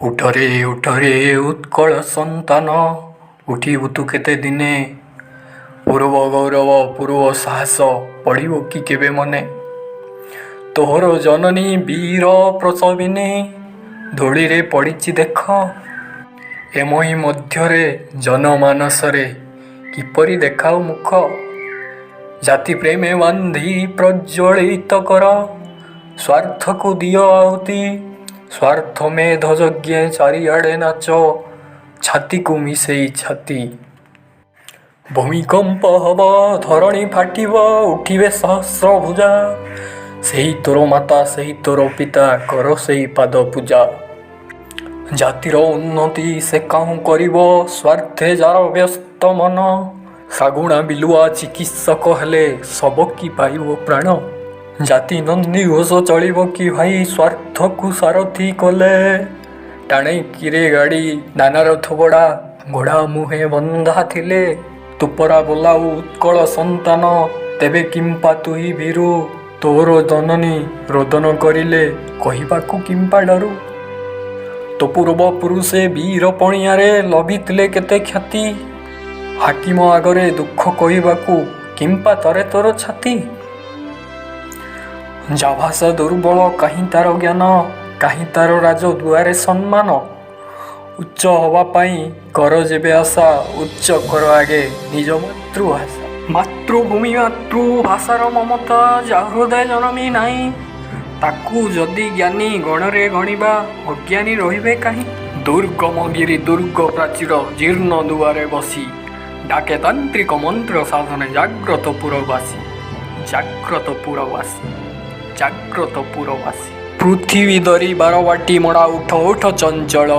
ଉଠରେ ଉଠରେ ଉତ୍କଳ ସନ୍ତାନ, ଉଠିବୁ ତୁ କେତେ ଦିନେ? ପୂର୍ବ ଗୌରବ ପୂର୍ବ ସାହସ ପଡ଼ିବ କି କେବେ ମନେ? ତୋହର ଜନନୀ ବୀର ପ୍ରସବିନୀ ଧୂଳିରେ ପଡ଼ିଛି ଦେଖ। ଏମହି ମଧ୍ୟରେ ଜନମାନସରେ କିପରି ଦେଖାଉ ମୁଖ? ଜାତି ପ୍ରେମେ ବାନ୍ଧି ପ୍ରଜ୍ୱଳିତ କର, ସ୍ୱାର୍ଥକୁ ଦିଅ ଆହୁତି। ସ୍ୱାର୍ଥ ମେଧ ଯଜ୍ଞେ ଚାରିଆଡ଼େ ନାଚ ଛାତିକୁ ମିଶେଇ ଛାତି। ଭୂମିକମ୍ପ ହବ, ଧରଣୀ ଫାଟିବ, ଉଠିବେ ସହସ୍ର ଭୁଜା। ସେହି ତୋର ମାତା, ସେହି ତୋର ପିତା, କର ସେଇ ପାଦ ପୂଜା। ଜାତିର ଉନ୍ନତି ସେ କାହୁଁ କରିବ, ସ୍ୱାର୍ଥେ ଯାର ବ୍ୟସ୍ତ ମନ। ଶାଗୁଣା ବିଲୁଆ ଚିକିତ୍ସକ ହେଲେ ଶବ କି ପାଇବ ପ୍ରାଣ? ଜାତି ନନ୍ଦିଘୋଷ ଚଳିବ କି ଭାଇ, ସ୍ୱାର୍ଥକୁ ସାରଥି କଲେ? ଟାଣେ କିରେ ଗାଡ଼ି ନାନାର ଥୋବଡ଼ା, ଘୋଡ଼ା ମୁହେଁ ବନ୍ଧା ଥିଲେ? ତୁ ପରା ବୋଲାଉ ଉତ୍କଳ ସନ୍ତାନ, ତେବେ କିମ୍ପା ତୁହି ଭୀରୁ? ତୋର ଜନନୀ ରୋଦନ କରିଲେ କହିବାକୁ କିମ୍ପା ଡରୁ? ତୋ ପୂର୍ବ ପୁରୁଷେ ବୀର ପଣିଆରେ ଲଭିଥିଲେ କେତେ ଖ୍ୟାତି। ହାକିମ ଆଗରେ ଦୁଃଖ କହିବାକୁ କିମ୍ପା ଥରେ ତୋର ଛାତି? ଯା ଭାଷା ଦୁର୍ବଳ, କାହିଁ ତାର ଜ୍ଞାନ, କାହିଁ ତାର ରାଜ ଦୁଆରେ ସମ୍ମାନ? ଉଚ୍ଚ ହବା ପାଇଁ କର ଯେବେ ଆଶା, ଉଚ୍ଚ କର ଆଗେ ନିଜ ମାତୃଭାଷା। ମାତୃଭୂମି ମାତୃଭାଷାର ମମତା ଯା ହୃଦୟ ଜନମି ନାହିଁ, ତାକୁ ଯଦି ଜ୍ଞାନୀ ଗଣରେ ଗଣିବା, ଅଜ୍ଞାନୀ ରହିବେ କାହିଁ? ଦୁର୍ଗମ ଗିରି ଦୁର୍ଗ ପ୍ରାଚୀର ଜୀର୍ଣ୍ଣ ଦୁଆରେ ବସି ଡାକେ ତାନ୍ତ୍ରିକ ମନ୍ତ୍ର ସାଧନେ ଜାଗ୍ରତ ପୁରବାସୀ, ଜାଗ୍ରତ ପୁରବାସୀ, ଜାଗ୍ରତ ପୁରବାସୀ। ପୃଥିବୀ ଦରି ବାରବାଟୀ ମଡ଼ା, ଉଠ ଉଠ ଚଞ୍ଚଳ।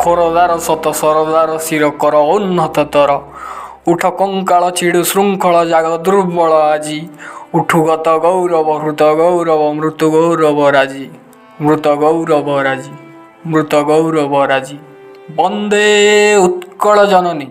ଖୋରଦାର ଶତ ସରଦାର ଶିର କର ଉନ୍ନତ ତର। ଉଠ କଙ୍କାଳ ଛିଡ଼ୁ ଶୃଙ୍ଖଳ, ଜାଗ ଦୁର୍ବଳ ଆଜି। ଉଠୁ ଗତ ଗୌରବ ହୃତ ଗୌରବ ମୃତ ଗୌରବ ରାଜି, ମୃତ ଗୌରବ ରାଜି, ମୃତ ଗୌରବ ରାଜି। ବନ୍ଦେ ଉତ୍କଳ ଜନନୀ।